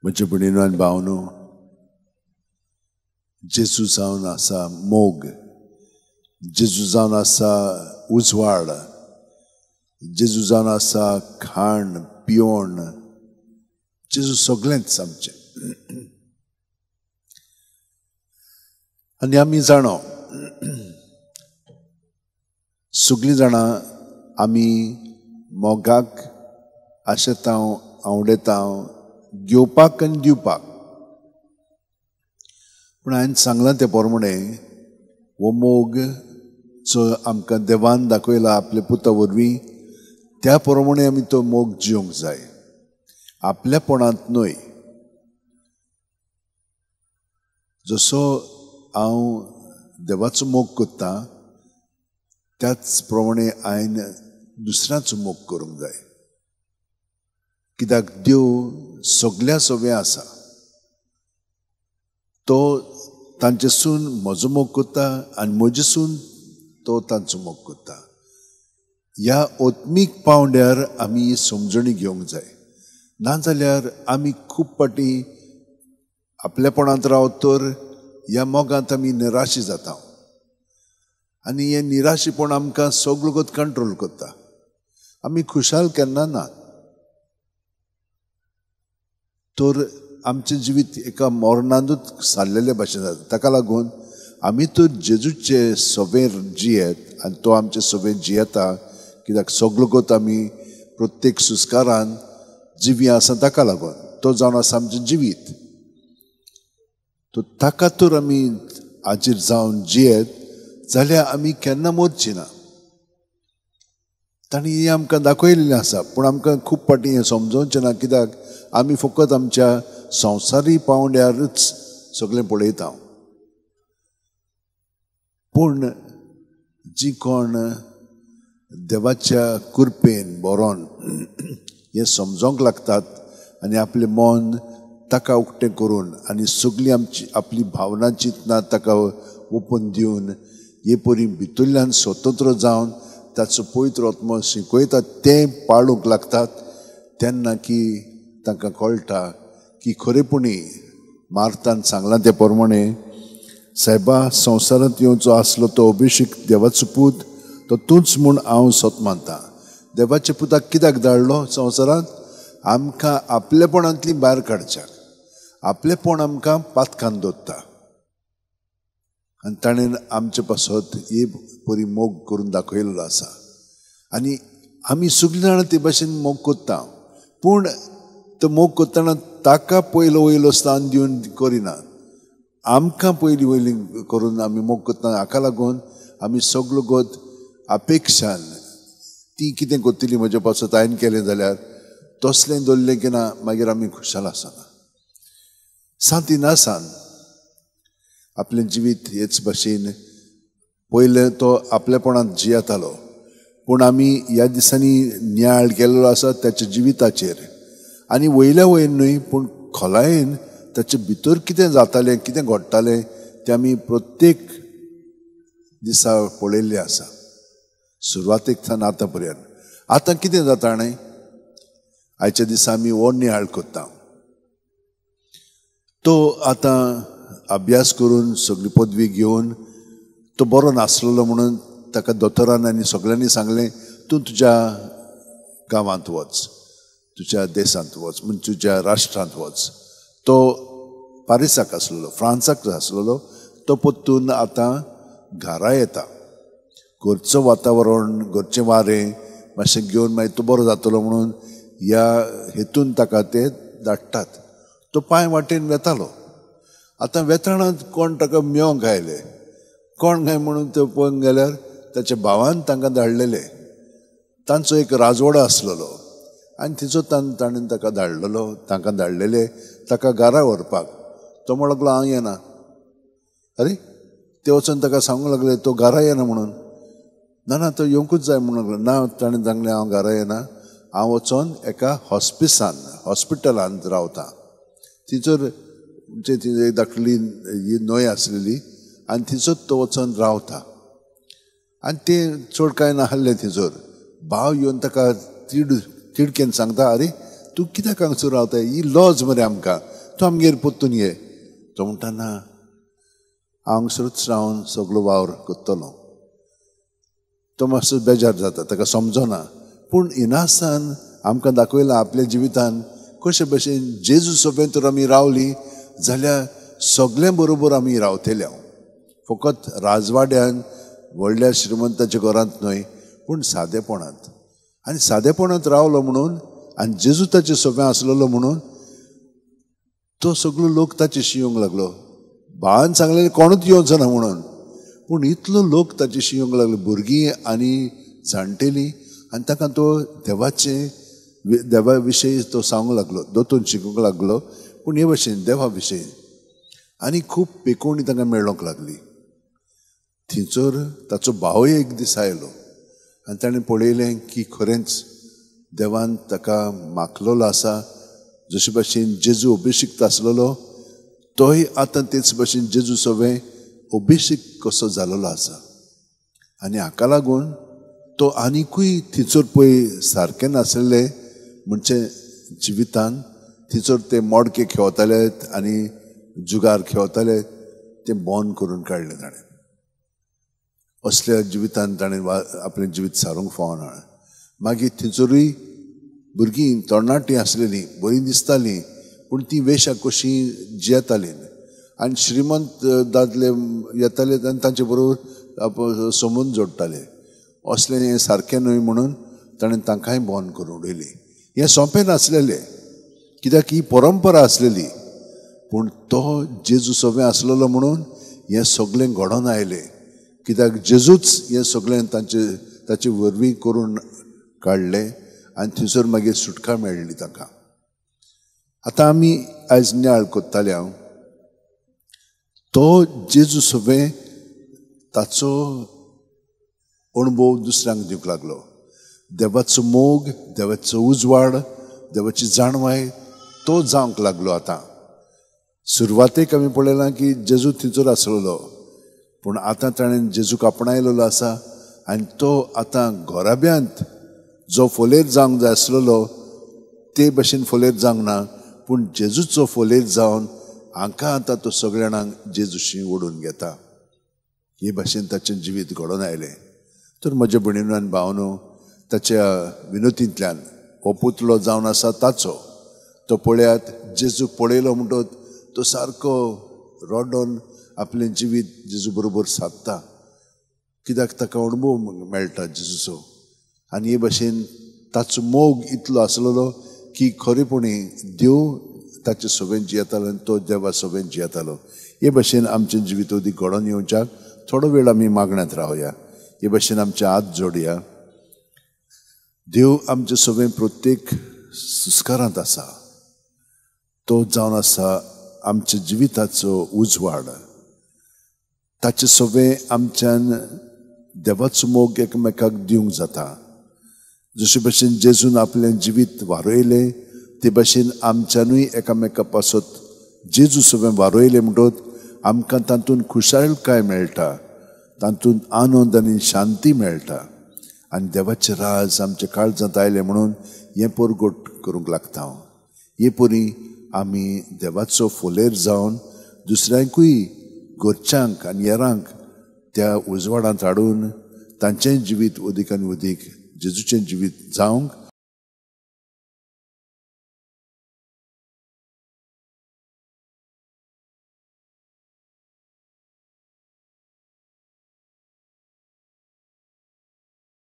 म्हजे भयणीनो आनी भावनो, जेजू जावन आसा मोग, जेजू जावन आसा उजवाड, जेजू जावन आसा खाण पिवण, जेजू सगळेंच आमचें. आनी आमी जाणो, सगळीं जाणां आमी मोगाक आशेता, आवडेता, घेवपाक आनी दिवपाक. पूण हांवें सांगलां तें प्रमाणें हो मोग जो आमकां देवान दाखयला आपल्या पुता वरवीं, त्या प्रमाणें आमी तो मोग जिवंक जाय, आपल्यापणांत न्हय. जसो हांव देवाचो मोग करता त्याच प्रमाणें हांवें दुसऱ्याचो मोग करूंक जाय, कित्याक देव सगल्या सवे आसा. तो तांचेसून म्हजो मोग करता आनी म्हजेसून तो तांचो मोग करता. ह्या आत्मीक पांवड्यार आमी समजणी घेवंक जाय, नाजाल्यार आमी खूब फावटी आपल्यापणांत रावत तर ह्या मोगांत आमी निराशी जाता आनी हें निराशीपण आमकां सगळो कंट्रोल करता. आमी खुशाल केन्ना ना, तर आमचें जिवीत एका मरणांतूच सारलेले भाशेन जाता. ताका लागून आमी तर जेजूचे सवेर जियेत आनी तो आमचे सवेर जियेता, कित्याक सगळो गोत आमी प्रत्येक सुस्कारान जिवी आसा. ताका लागून तो जावन आसा आमचें जिवीत. तो ताका तर आमी हाजीर जावन जियेत जाल्यार आमी केन्ना मरची ना. तांणी हें आमकां दाखयलेलें आसा, पूण आमकां खूब फावटी हें समजोवचें ना, कित्याक आमी फकत आमच्या संवसारी पांवड्यारूच सगळें पळयता. पूण जी कोण देवाच्या कृपेन बरोवन हें समजोंक लागतात आनी आपलें मन ताका उक्तें करून आनी सगळीं आमची आपली भावना चिंतना ताका ओपन दिवन हे परी भितरल्यान स्वतंत्र जावन ताचो पवित्र आत्मो शिकयता तें पाळूंक लागतात, तेन्ना की तांकां कळटा की खरेपणी मार्तान सांगलां ते प्रमाणें, सायबा संवसारांत येवचो आसलो तो अभिषेक देवाचो पूत तो तूंच म्हूण हांव सत मानता. देवाच्या पुताक कित्याक धाडलो संवसारांत? आमकां आपलेपणांतली भायर काडच्याक. आपलेपण आमकां पातकान दवरता आनी ताणें आमचे पासत हे परी मोग करून दाखयल्लो आसा. आनी आमी सगळीं जाणां ते भाशेन मोग करता, पूण तो मोग करतना ताका पयलो वयलो स्थान दिवन करिना, आमकां पयली वयली करून आमी मोग करतना. हाका लागून आमी सगळो गोत अपेक्षान ती कितें करतली म्हज्या पासत हांवें केलें जाल्यार तसलें दवरलें की ना, मागीर आमी खुशाल आसना. सांत इनासान आपलें जिवीत हेच भाशेन पयलें तो आपलेपणांत जियेतालो, पूण आमी ह्या दिसांनी नियाळ केल्लो आसा ताच्या जिविताचेर आनी वयल्या वयर न्हय पूण खोलायेन ताचे भितर कितें जातालें, कितें घडटालें तें आमी प्रत्येक दिसा पळयल्लें आसा, सुरवातेक सावन आतां पर्यंत. आतां कितें जाता न्हय, आयच्या दिसा आमी हो नियाळ करता. तो आतां अभ्यास करून सगळी पदवी घेवन तो बरो नासलेलो म्हणून ताका दोतोरान आनी सगळ्यांनी सांगलें, तूं तुज्या गांवांत वच, तुज्या देशांत वच, म्हणजे तुज्या राष्ट्रांत वच. तो पारिसाक आसलेलो, फ्रांसाक आसलेलो. तो परतून आतां घरा येता. घरचो वातावरण, घरचें वारें मातशें घेवन मागीर तो बरो जातलो म्हणून ह्या हेतून ताका ते धाडटात. तो पांय वाटेन वेतालो. आतां वेताना कोण ताका मेवंक आयले, कोण काय म्हणून ते पळोवंक गेल्यार ताच्या भावान तांकां धाडलेले. तांचो एक राजवाडो आसलेलो आनी थंयचो ताणें ताका धाडलेलो, तांकां धाडलेले ताका घरा व्हरपाक. तो म्हणूंक लागलो हांव येना. अरे ते वचून ताका सांगूंक लागले तो घरा येना म्हणून. ना ना तो येवंकूच जाय म्हणूंक लागलो. ना, ताणें सांगलें हांव घरा येना, हांव वचोन एका हॉस्पिसान हॉस्पिटलांत रावता. थंयसर म्हणजे थंय एक धाकली ही न्हंय आसलेली आनी थंयसर तो वचोन रावता. आनी तें चड कांय नासलें थंयसर. भाव येवन ताका तिडकेन सांगता, अरे तूं कित्याक हांगसर रावता, ही लॉज मरे आमकां, तूं आमगेर परतून ये. तो म्हणटा ना, हांव हांगसरूच रावन सगलो वावर करतलो. तो मातसो बेजार जाता, ताका समजना. पूण इनासान आमकां दाखयलां आपल्या जिवितान कशे भशेन जेजू सोबेन तर आमी रावली जाल्यार सगळें बरोबर आमी रावतले. फकत राजवाड्यान व्हडल्या श्रीमंताच्या घरांत न्हय, पूण सादेपणांत. आनी सादेपणांत रावलो म्हणून आनी जेजू ताचे सोबें आसलेलो म्हणून तो सगळो लोक ताचे येवंक लागलो. भावान सांगलें कोणूच येवचो ना म्हणून, पूण इतलो लोक ताचे येवंक लागलो, भुरगीं आनी जाणटेलीं. आनी ताका तो देवाचे देवा विशयी तो सांगूंक लागलो, दोतोन शिकूंक लागलो, पूण हे भशेन देवा विशयी. आनी खूब पेकोवणी तांकां मेळोंक लागली. थंयसर ताचो भावय एक दीस आयलो आनी ताणें पळयलें की खरेंच देवान ताका माखलेलो आसा. जशे भशेन जेजू अभिषिक्त आसलेलो तोय आतां तेच भशेन जेजू सवें अभिषिक्त कसो जालेलो आसा. आनी हाका लागून तो आनिकूय थंयसर पळय सारकें नासलें म्हणजे जिवितान थंयसर ते मोडके खेळताले आनी जुगार खेळताले, ते बंद करून काडलें ताणें. असल्या जिवितान ताणें आपलें जिवीत सारूंक फावना. मागीर थंयसरूय भुरगीं तरणाटीं आसलेलीं, बरीं दिसतालीं, पूण तीं वेशां कशीं जियेतालीं. आनी श्रीमंत दादले येताले आनी तांचे बरोबर संबंद जोडटाले. असलें हें सारकें न्हय म्हणून ताणें तांकांय बंद करून उडयलीं. हें सोंपें नासलेलें, कित्याक ही परंपरा आसलेली. पूण तो जेजू सोबें आसलेलो म्हणून हें सगळें घडोवन आयलें, कित्याक जेजूच हें सगळें तांचे ताचे वरवीं करून काडलें आनी थंयसर मागीर सुटका मेळ्ळी तांकां. आतां आमी आयज नियाळ करताले हांव तो जेजू सोबें ताचो अणभव दुसऱ्यांक दिवंक लागलो. देवाचो मोग, देवाचो उजवाड, देवाची जाणवाय तो जावंक लागलो. आतां सुरवातेक आमी पळयलां की जेजू थंयसर आसलेलो, पूण आतां ताणें जेजूक आपणायलेलो आसा आनी तो आतां घराब्यांत जो फोलेर जावंक जाय आसलेलो ते भशेन फोलेर जावंक ना, पूण जेजूचो फोलेर जावन हांकां आतां तो सगळ्या जाणांक जेजूशी ओडून घेता. हे भाशेन ताचें जिवीत घडोवन आयलें. तर म्हज्या भयणीनो आनी भावनो, ताच्या विनोतींतल्यान हो पुतळो जावन आसा ताचो तो पळयात, जेजूक पळयलो म्हणटच तो सारको रडोन आपलें जिवीत जेजू बरोबर सादता, कित्याक ताका अणभव मेळटा जेजूचो. आनी हे भाशेन ताचो मोग इतलो आसलेलो की खरेपणी देव ताचे सोबेन जियेतालो आनी तो देवा सोबेन जियेतालो. हे भाशेन आमचें जिवीत अदीक घडोवन येवच्याक थोडो वेळ आमी मागण्यांत रावया. हे भाशेन आमचे हात जोडया. देव आमचे सोबेन प्रत्येक संस्कारांत आसा. तो जावन आसा आमच्या जिविताचो उजवाड. ताचे सोबें आमच्यान देवाचो मोग एकमेकाक दिवंक जाता. जशे भशेन जेजून आपलें जिवीत वारयलें ते भशेन आमच्यानूय एकामेका पासत जेजू सोबें वारयलें म्हणटच आमकां तातूंत खुशालकाय मेळटा, तातूंत आनंद आनी शांती मेळटा. आनी देवाचें राज आमच्या काळजांत आयलें म्हणून हें परगट करूंक लागता. हांव हे परी आमी देवाचो फोलेर जावन दुसऱ्यांकूय, घरच्यांक आनी हेरांक त्या उजवाडांत हाडून तांचें जिवीत अदीक आनी अदीक जेजूचें जिवीत जावंक